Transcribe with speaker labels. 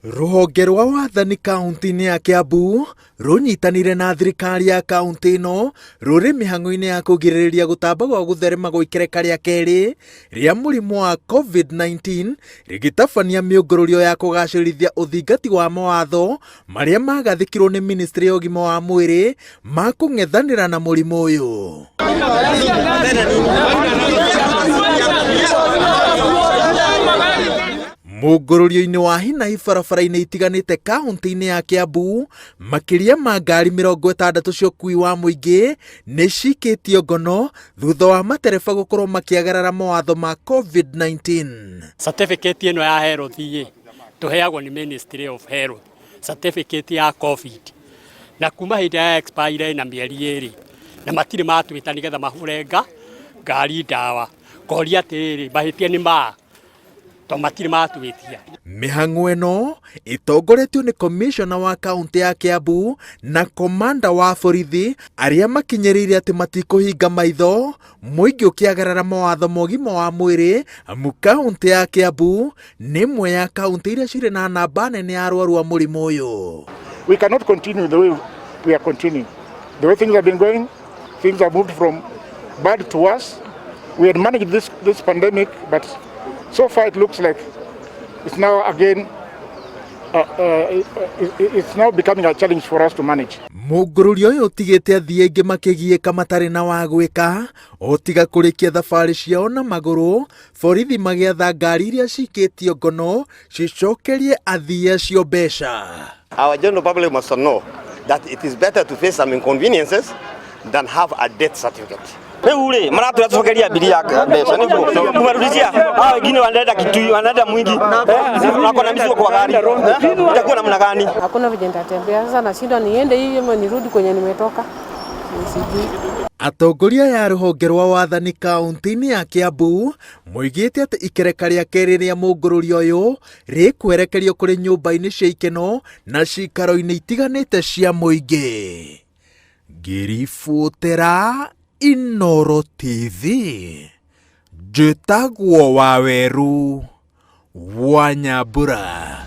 Speaker 1: Rũhonge rwa wathani kaunti-inĩ ya Kiambu rũnyitanĩire na thirikari ya kaunti ĩno rũrĩ mĩhang'o-inĩ ya kũgirĩrĩria gũtamba gwa gũtherema gwa ikereka rĩa kerĩ rĩa mũrimũ wa COVID-19 rĩgĩtabania mĩũngũrũrio ya kũgacĩrithia ũthingati wa mawatho marĩa magathĩkirwo nĩ ministry ya ũgima wa mwĩrĩ ma kũng'ethanĩra na mũrimũ ũyũ. Mũngũrũrio-inĩ wa hinahi barabara-inĩ itiganĩte kaunti-inĩ ya Kiambu, makĩria ma ngari 60 cia ũkuui wa mũingĩ nĩ cikĩtio ngono thutha wa matereba gũkorwo makĩagarara mawatho ma COVID-19.
Speaker 2: Certificate ĩno ya health ĩ tũheagwo nĩ Ministry of Health, certificate ya COVID na kuma hĩndĩ ya expire na mĩeri ĩrĩ na matirĩ matwĩta nĩgetha mahũre ngari ndawa. Ngoria atĩrĩrĩ, mahĩtia nĩ ma? To matirĩ matwĩtia.
Speaker 1: Mĩhang'o ĩno ĩtongoretio nĩ komishona wa kaunti ya Kiambu na komanda wa borithi arĩa makinyĩrĩire atĩ matikũhinga maitho mũingĩ ũkĩagarara mawatho ma ũgima wa mwĩrĩ amu kaunti ya Kiambu nĩ ĩmwe ya kaunti iria cirĩ na namba nene ya arwaru a mũrimũ ũyũ.
Speaker 3: We cannot continue the way we are continuing. The way things have been going, things have moved from bad to worse. We had managed this pandemic, but so far it looks like it's now again, it's now becoming a challenge for us to manage.
Speaker 1: Mũngũrũri ũyũ ũtigĩte athii aingĩ makĩgiĩka matarĩ na wa gwĩka o tiga kũrĩkia thabarĩ ciao na magũrũ, borithi magĩatha ngari iria cikĩtio ngono cicokerie athii acio mbeca.
Speaker 4: Our general public must know that it is better to face some inconveniences than have a death certificate.
Speaker 5: Rĩu rĩ maratwĩra tũcokerie abiria mbeca nĩguo kumarudishia. Hao wengine wanaenda Kitui, wanaenda Mwingi, wako na mizigo kwa gari, itakuwa namna gani?
Speaker 6: Hakuna vile nitatembea sasa, nashindwa niende hivi ama nirudi kwenye nimetoka, sijui.
Speaker 1: Atongoria ya rũhonge rwa wathani kaunti-inĩ ya Kiambu moigĩte atĩ ikereka rĩa kerĩ rĩa mũngũrũri ũyũ rĩkwerekerio kũrĩ nyũmba-inĩ cia ikeno na cikaro-inĩ itiganĩte cia mũingĩ. Ngĩribotera Inooro TV, njĩtagwo Waweru wa Nyambura.